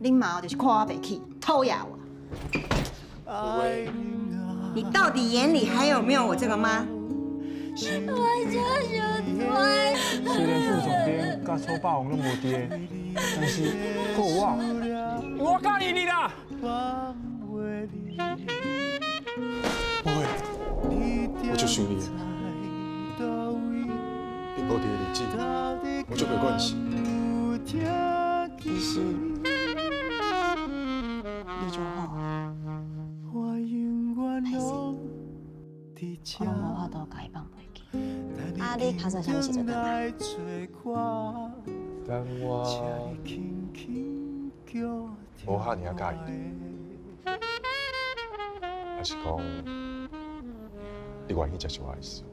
恁媽就是看我袂起，討厭我。你到底眼裡還有沒有我這個媽？我就是雖然副總編佮楚霸王攏無佇，但是閣有我，我佮意你啦。不會，我就想你。你無佇的日子，我就袂慣勢。其實你就好，歹勢，我攏無法度共伊放袂記。啊，你打算啥物時陣轉來？等我無遐爾仔佮意你，還是講你願意接受我的意思？